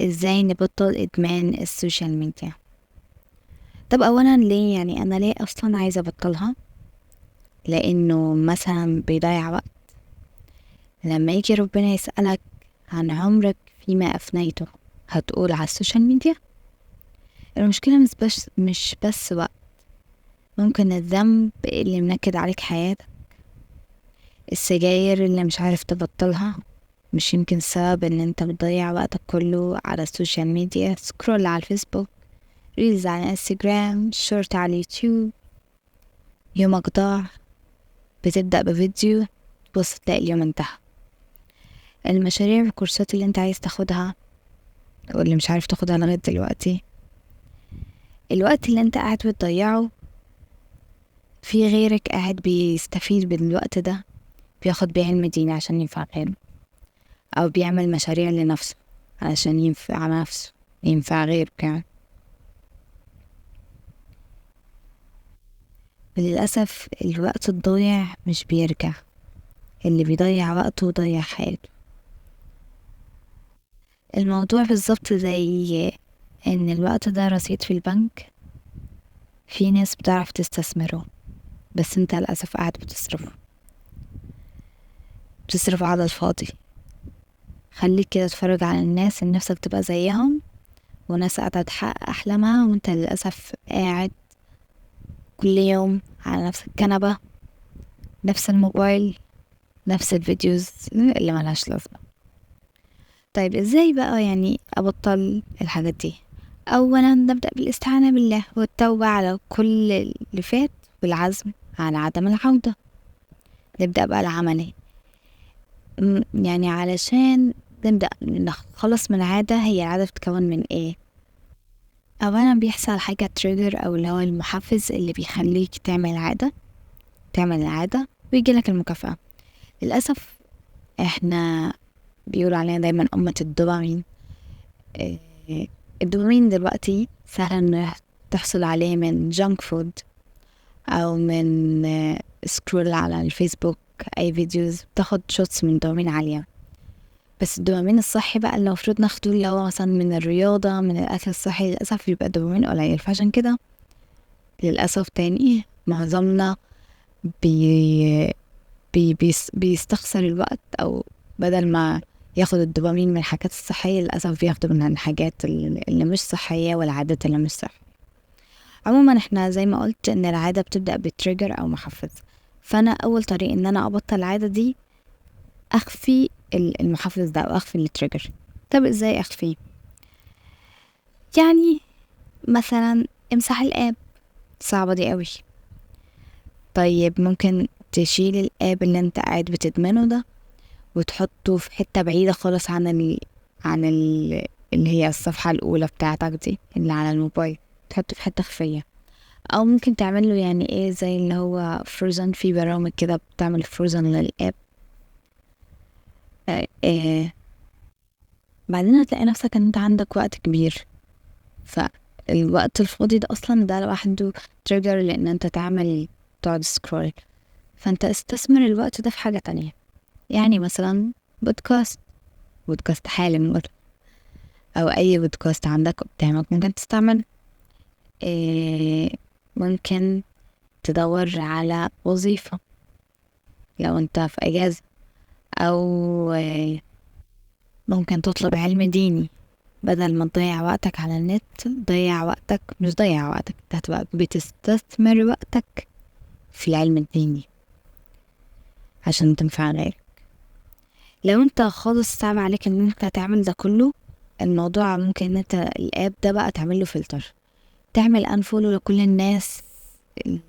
ازاي نبطل ادمان ال social media. طب اولا ليه؟ يعني انا ليه اصلا عايزة ابطلها؟ لانه مثلا بيضيع وقت. لما يجي ربنا يسألك عن عمرك فيما افنيته هتقول على ال social media؟ المشكلة مش بس وقت، ممكن الذنب اللي منكد عليك حياتك، السجاير اللي مش عارف تبطلها، مش يمكن السبب ان انت بتضيع وقتك كله على ال social media، scroll على الفيسبوك، reels على الانستجرام، شورت على اليوتيوب. يومك ضاع، بتبدأ بفيديو تبص تلاقي اليوم انتهى. المشاريع والكورسات اللي انت عايز تاخدها واللي مش عارف تاخدها لغاية دلوقتي، الوقت اللي انت قاعد بتضيعه في غيرك قاعد بيستفيد بالوقت ده، بياخد بيه علم ديني عشان ينفع غيره، أو بيعمل مشاريع لنفسه علشان ينفع نفسه ينفع غيره كمان. للأسف الوقت الضايع مش بيرجع، اللي بيضيع وقته ضيع حياته. الموضوع بالظبط زي إن الوقت ده رصيد في البنك، في ناس بتعرف تستثمره بس انت للأسف قاعد بتصرفه على الفاضي. خليك كده تتفرج على الناس اللي نفسك تبقى زيهم، وناس قاعدة تحقق أحلامها وانت للأسف قاعد كل يوم على نفس الكنبة، نفس الموبايل، نفس ال videos اللي ملهاش لازمة. طيب ازاي بقى يعني أبطل الحاجات دي؟ أولا نبدأ بالاستعانة بالله والتوبة على كل اللي فات والعزم على عدم العودة. نبدأ بقى العملي، يعني علشان نبدأ نخلص من العادة. هي العادة بتتكون من ايه؟ أولا بيحصل حاجة trigger أو اللي هو المحفز اللي بيخليك تعمل العادة ويجي لك المكافأة. للأسف احنا بيقولوا علينا دايما أمة الدوبامين. الدوبامين دلوقتي سهل انه تحصل عليه من junk food أو من scroll على الفيسبوك، أي videos بتاخد shots من دوبامين عالية. بس الدوبامين الصحي بقى اللي المفروض ناخده اللي هو مثلا من الرياضة، من الأكل الصحي، للأسف بيبقى دوبامين قليل. فعشان كده للأسف تاني معظمنا بي بي بيستخسر الوقت، أو بدل ما ياخد الدوبامين من الحاجات الصحية للأسف بياخده من الحاجات اللي مش صحية والعادات اللي مش صحية. عموما احنا زي ما قلت ان العادة بتبدأ ب trigger أو محفز، فأنا أول طريق ان أنا أبطل العادة دي أخفي المحفز ده أو أخفي ال trigger. طب إزاي أخفيه؟ يعني مثلا امسح ال app، صعبة دي قوي. طيب ممكن تشيل ال app اللي انت قاعد بتدمنه ده وتحطه في حتة بعيدة خالص عن اللي هي الصفحة الأولى بتاعتك دي اللي على الموبايل، تحطه في حتة خفية. أو ممكن تعمل له يعني إيه زي اللي هو frozen، في برامج كده بتعمل frozen لل app. بعدين هتلاقي نفسك إن أنت عندك وقت كبير، فالوقت الفاضي ده أصلا ده لوحده trigger لأن أنت تقعد scroll. فأنت استثمر الوقت ده في حاجة تانية، يعني مثلا بودكاست حالم مثلا، أو أي بودكاست عندك قدامك ممكن تستعمل. ممكن تدور على وظيفة لو أنت في أجازة، أو ممكن تطلب علم ديني. بدل ما تضيع وقتك على النت، ضيع وقتك، مش ضيع وقتك، انت هتبقى بتستثمر وقتك في العلم الديني عشان تنفع غيرك. لو انت خالص صعب عليك ان انت تعمل ده كله، الموضوع ممكن ان انت ال app ده بقى تعمل له فلتر، تعمل unfollow لكل الناس ال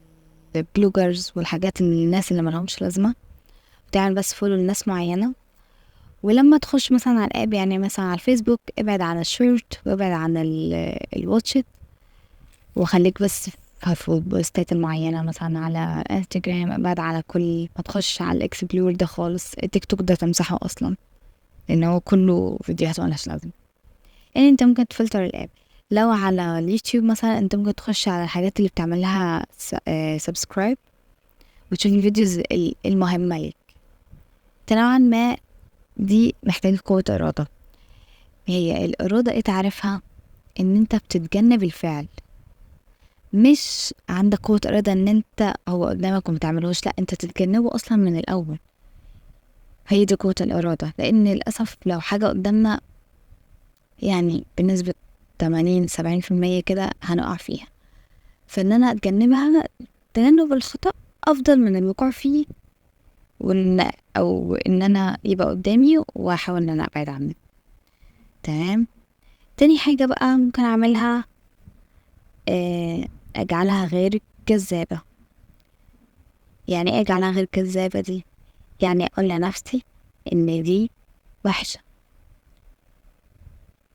bloggers والحاجات اللي الناس اللي ملهمش لازمة، وتعمل بس follow لناس معينة. ولما تخش مثلا على ال app، يعني مثلا على الفيسبوك، ابعد عن الشورت وابعد عن ال watch it، وخليك بس في البوستات المعينة. مثلا على انستجرام ابعد على كل ما تخش على ال explore ده خالص، التيك توك ده تمسحه اصلا لان هو كله فيديوهات ملهاش لازمة. يعني انت ممكن تفلتر ال app. لو على اليوتيوب مثلا انت ممكن تخش على الحاجات اللي بتعملها subscribe وتشوف ال videos المهمة ليك. نوعا ما دي محتاجة قوة إرادة. هي الإرادة ايه تعرفها؟ ان انت بتتجنب الفعل، مش عندك قوة إرادة ان انت هو قدامك وما تعملوش، لا انت تتجنبه اصلا من الاول. هي دي قوة الإرادة. لان للأسف لو حاجة قدامنا يعني بنسبة 80-70% كده هنقع فيها، فإن أنا أتجنبها تجنب الخطأ أفضل من الوقوع فيه، أو إن أنا يبقى قدامي وأحاول إن أنا أبعد عنه. تمام. تاني حاجة بقى ممكن أعملها، أجعلها غير كذابة. يعني إيه أجعلها غير كذابة دي؟ يعني أقول لنفسي إن دي وحشة،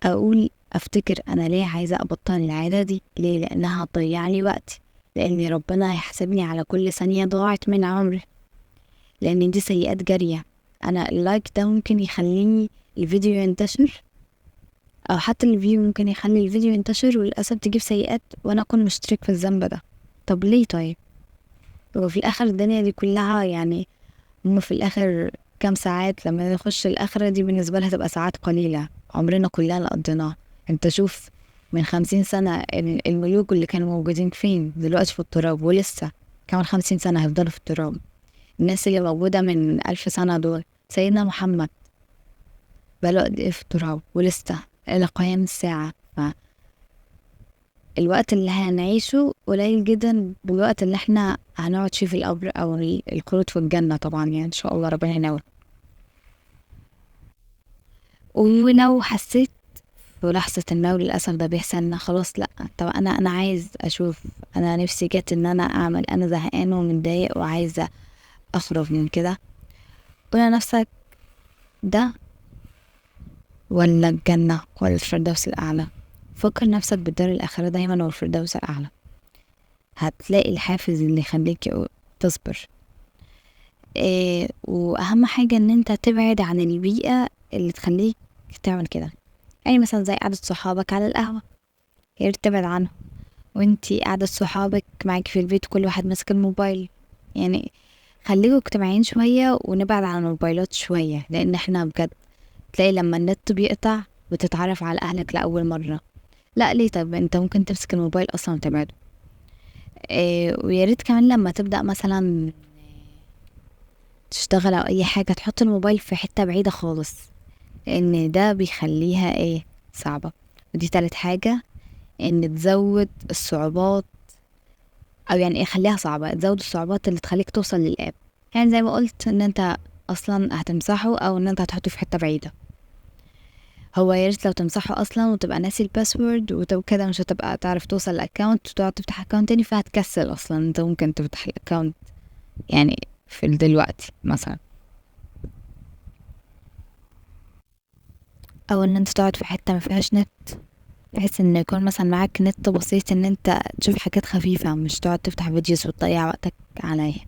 أقول أفتكر أنا ليه عايزة أبطل العادة دي، ليه؟ لأنها هتضيع لي وقتي، لأن ربنا هيحاسبني على كل ثانية ضاعت من عمري، لأن دي سيئات جارية. أنا ال like ده ممكن يخليني الفيديو ينتشر، أو حتى ال view ممكن يخلي الفيديو ينتشر وللأسف تجيب سيئات وأنا أكون مشترك في الذنب ده. طب ليه؟ طيب وفي الآخر الدنيا دي كلها يعني هم في الآخر كام ساعات، لما نخش الآخرة دي بالنسبة لها تبقى ساعات قليلة، عمرنا كلنا اللي قضيناه. انت شوف من 50 سنة الملوك اللي كانوا موجودين فين دلوقتي، في التراب، ولسه كمان 50 سنة هيفضلوا في التراب. الناس اللي موجودة من 1000 سنة دول، سيدنا محمد بقاله قد ايه في التراب ولسه إلى قيام الساعة. الوقت اللي هنعيشه قليل جدا بالوقت اللي احنا هنقعد فيه في القبر أو الخلود في الجنة طبعا، يعني إن شاء الله ربنا ينور. ولو حسيت في لحظة ما، وللأسف ده بيحصل، إن خلاص لأ، طب أنا عايز أشوف، أنا نفسي جت إن أنا أعمل، أنا زهقان ومتضايق وعايزة أخرج من كده، قول لنفسك ده ولا الجنة ولا الفردوس الأعلى. فكر نفسك بالدار الآخرة دايما والفردوس الأعلى، هتلاقي الحافز اللي يخليك تصبر. وأهم حاجة إن أنت تبعد عن البيئة اللي تخليك تعمل كده، يعني مثلا زي قعدة صحابك على القهوة، يا ريت تبعد عنها، وانتي قعدة صحابك معاك في البيت كل واحد ماسك الموبايل. يعني خليكوا اجتماعيين شوية ونبعد عن الموبايلات شوية، لأن احنا بجد تلاقي لما النت بيقطع بتتعرف على أهلك لأول مرة، لا ليه؟ طب انت ممكن تمسك الموبايل أصلا وتبعده. ويا ريت كمان لما تبدأ مثلا تشتغل أو أي حاجة تحط الموبايل في حتة بعيدة خالص، لأن ده بيخليها صعبة. ودي تالت حاجة، إن تزود الصعوبات، أو يعني إيه خليها صعبة، تزود الصعوبات اللي تخليك توصل للآب. يعني زي ما قلت إن أنت أصلا هتمسحه أو إن أنت هتحطه في حتة بعيدة. هو يا ريت لو تمسحه أصلا وتبقى ناسي ال password وكده، مش هتبقى تعرف توصل لل account وتقعد تفتح account تاني، فهتكسل أصلا. أنت ممكن تفتح ال account يعني في دلوقتي مثلا، أو إن أنت تقعد في حتة ما فيهاش نت، بحيث إن يكون مثلا معاك نت بسيط إن أنت تشوف حاجات خفيفة، مش تقعد تفتح videos وتضيع وقتك عليها.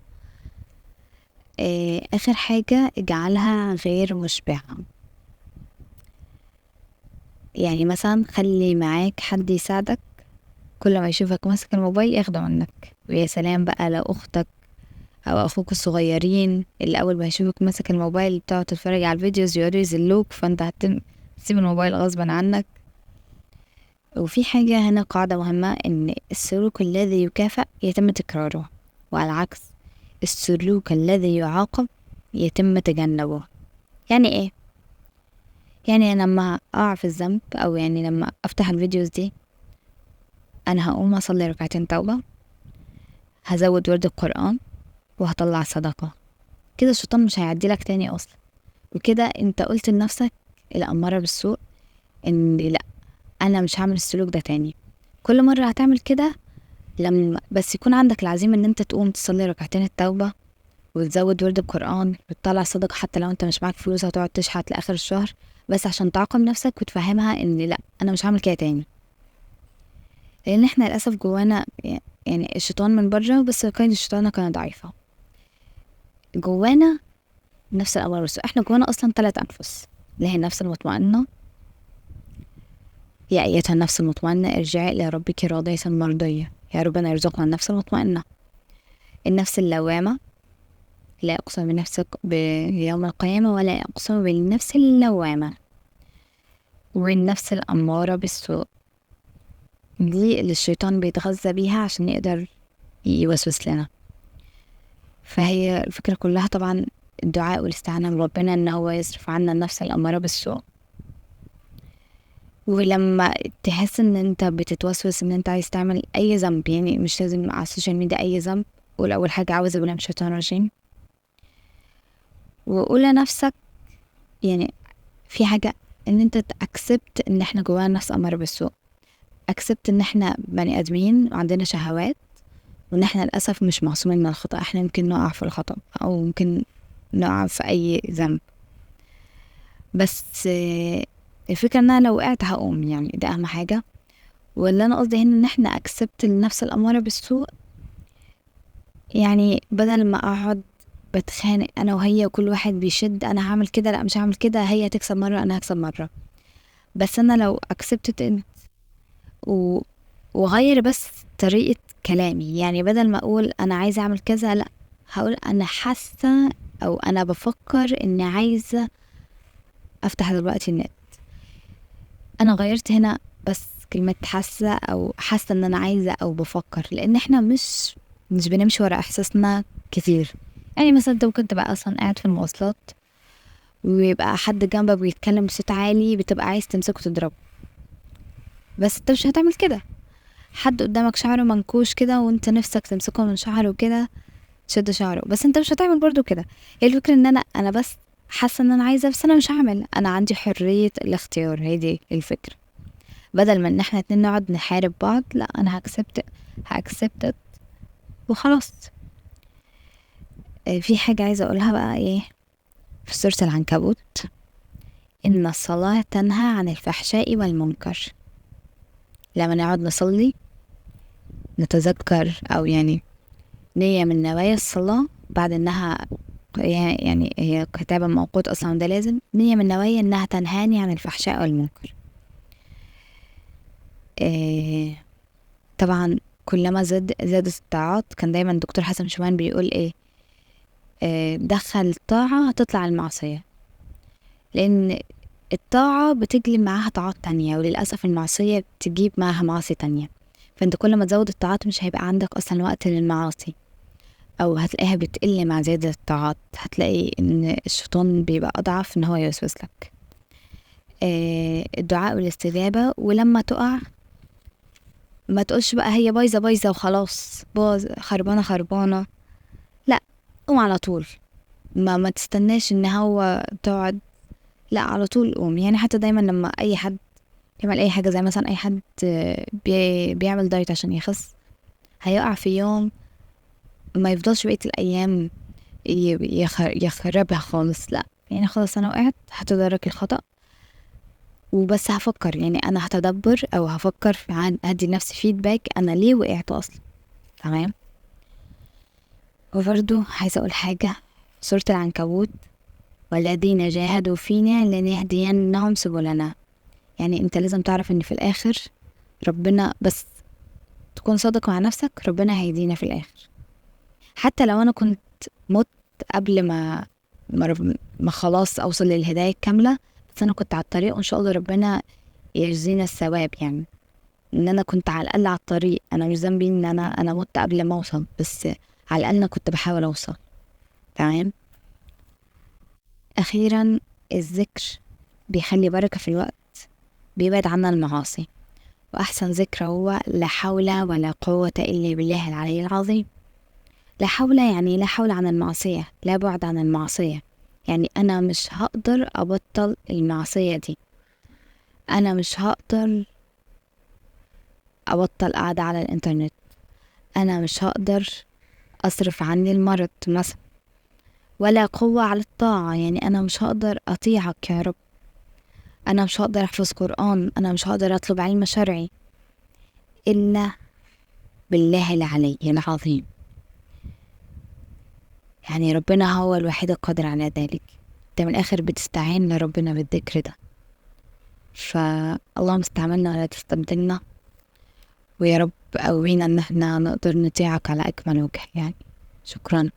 آخر حاجة اجعلها غير مشبعة. يعني مثلا خلي معاك حد يساعدك، كل ما يشوفك ماسك الموبايل ياخده منك. ويا سلام بقى لو أختك أو أخوك الصغيرين اللي أول ما يشوفك ماسك الموبايل بتقعد تتفرج على ال videos يقعدوا يذلوك، فأنت هتسيب الموبايل غصبا عنك. وفي حاجة هنا قاعدة مهمة، إن السلوك الذي يكافأ يتم تكراره، وعلى العكس السلوك الذي يعاقب يتم تجنبه. يعني إيه؟ يعني أنا لما أقع في الذنب، أو يعني لما أفتح ال videos دي، أنا هقوم أصلي ركعتين توبة، هزود ورد القرآن، وهطلع صدقة. كده الشيطان مش هيعدي لك تاني أصلا. وكده أنت قلت لنفسك الأمارة بالسوء إن لأ، أنا مش هعمل السلوك ده تاني. كل مرة هتعمل كده لما بس يكون عندك العزيمة إن أنت تقوم تصلي ركعتين التوبة وتزود ورد القرآن وتطلع صدقة، حتى لو أنت مش معاك فلوس هتقعد تشحت لآخر الشهر، بس عشان تعاقب نفسك وتفهمها إن لأ، أنا مش هعمل كده تاني. لأن إحنا للأسف جوانا يعني الشيطان من بره، بس قيد الشيطان كانت ضعيفة جوانا نفس الأمر بالسوء. إحنا جوانا أصلا 3 أنفس، اللي هي النفس المطمئنة، يا أيتها النفس المطمئنة ارجعي إلى ربك راضية مرضية، يا ربنا يرزقنا النفس المطمئنة. النفس اللوامة، لا أقسم بنفسك بيوم القيامة ولا أقسم بالنفس اللوامة. والنفس الأمارة بالسوء دي اللي الشيطان بيتغذى بيها عشان يقدر يوسوس لنا. فهي الفكرة كلها طبعا الدعاء والاستعانة من ربنا إن هو يصرف عنا النفس الأمارة بالسوء. ولما تحس إن أنت بتتوسوس إن أنت عايز تعمل أي ذنب، يعني مش لازم على ال social media أي ذنب، قول أول حاجة أعوذ بالله من الشيطان الرجيم، وقول لنفسك يعني في حاجة إن أنت ت accept إن إحنا جوانا نفس أمارة بالسوء، accept إن إحنا بني آدمين وعندنا شهوات، وإن إحنا للأسف مش معصومين من الخطأ، إحنا ممكن نقع في الخطأ أو ممكن نقع في أي ذنب، بس الفكرة إن أنا لو وقعت هقوم، يعني ده أهم حاجة. واللي أنا قصدي هنا إن إحنا accept النفس الأمارة بالسوء، يعني بدل ما أقعد بتخانق أنا وهي وكل واحد بيشد أنا هعمل كده لا مش هعمل كده، هي هتكسب مرة أنا هكسب مرة، بس أنا لو accepted it وغير بس طريقة كلامي، يعني بدل ما أقول أنا عايزة أعمل كذا، لا هقول أنا حاسة أو أنا بفكر إني عايزة أفتح دلوقتي النت. أنا غيرت هنا بس كلمة حاسة أو حاسة إن أنا عايزة أو بفكر، لأن إحنا مش بنمشي ورا إحساسنا كتير. يعني مثلا أنت ممكن تبقى أصلا قاعد في المواصلات ويبقى حد جنبك بيتكلم بصوت عالي، بتبقى عايز تمسكه وتضربه، بس أنت مش هتعمل كده. حد قدامك شعره منكوش كده وانت نفسك تمسكه من شعره كده تشد شعره، بس انت مش هتعمل برضو كده. هي الفكرة ان انا بس حاسة ان انا عايزة، بس انا مش هعمل، انا عندي حرية الاختيار. هي دي الفكرة. بدل ما ان احنا اتنين نقعد نحارب بعض، لا انا ه accept وخلاص. في حاجة عايزة اقولها بقى، ايه في سورة العنكبوت، ان الصلاة تنهى عن الفحشاء والمنكر. لما نقعد نصلي نتذكر، او يعني نية من نوايا الصلاة بعد انها يعني هي كتابة موقوت اصلا، ده لازم نية من نوايا انها تنهاني عن الفحشاء والمنكر. إيه طبعا كلما زادت الطاعات، كان دايما الدكتور حسن شومان بيقول ايه، دخل الطاعة هتطلع المعصية، لان الطاعة بتجلب معاها طاعات تانية، وللأسف المعصية بتجيب معاها معاصي تانية. فانت كل ما تزود الطاعات مش هيبقى عندك أصلا وقت للمعاصي، أو هتلاقيها بتقل مع زيادة الطاعات، هتلاقي إن الشيطان بيبقى أضعف إن هو يوسوس لك. الدعاء والاستجابة. ولما تقع ما تقولش بقى هي بايظة بايظة وخلاص، باظ خربانة خربانة، لا قوم على طول، ما تستناش إن هو تقعد، لا على طول قوم. يعني حتى دايما لما اي حد يعمل اي حاجة، زي مثلا اي حد بيعمل diet عشان يخس، هيقع في يوم ما يفضلش بقية الايام يخربها خالص، لا يعني خلاص انا وقعت هتدرك الخطأ وبس، هفكر يعني انا هتدبر او هفكر هدي لنفسي feedback انا ليه وقعت اصلا. تمام. وبرضو عايزة اقول حاجة، سورة العنكبوت، والذين جاهدوا فينا لنهدينهم سبلنا. يعني انت لازم تعرف ان في الاخر ربنا، بس تكون صادق مع نفسك، ربنا هيدينا في الاخر. حتى لو انا كنت مت قبل ما خلاص اوصل للهداية الكاملة، بس انا كنت على الطريق، وان شاء الله ربنا يجزينا الثواب. يعني ان انا كنت على الاقل على الطريق، انا مش ذنبي ان انا مت قبل ما اوصل، بس على الاقل انا كنت بحاول اوصل. تمام. أخيرا الذكر بيخلي بركة في الوقت، بيبعد عنا المعاصي، وأحسن ذكر هو لا حول ولا قوة إلا بالله العلي العظيم. لا حول يعني لا حول عن المعصية، لا بعد عن المعصية، يعني أنا مش هقدر أبطل المعصية دي، أنا مش هقدر أبطل قاعدة على الإنترنت، أنا مش هقدر أصرف عني المرض مثلا، ولا قوة على الطاعة، يعني أنا مش هقدر أطيعك يا رب، أنا مش هقدر أحفظ قرآن، أنا مش هقدر أطلب علم شرعي إلا بالله العلي العظيم. يعني ربنا هو الوحيد القادر على ذلك. انت من الآخر بتستعين لربنا بالذكر ده. فاللهم استعملنا ولا تستبدلنا، ويا رب قوينا إن احنا نقدر نطيعك على أكمل وجه. يعني شكرا.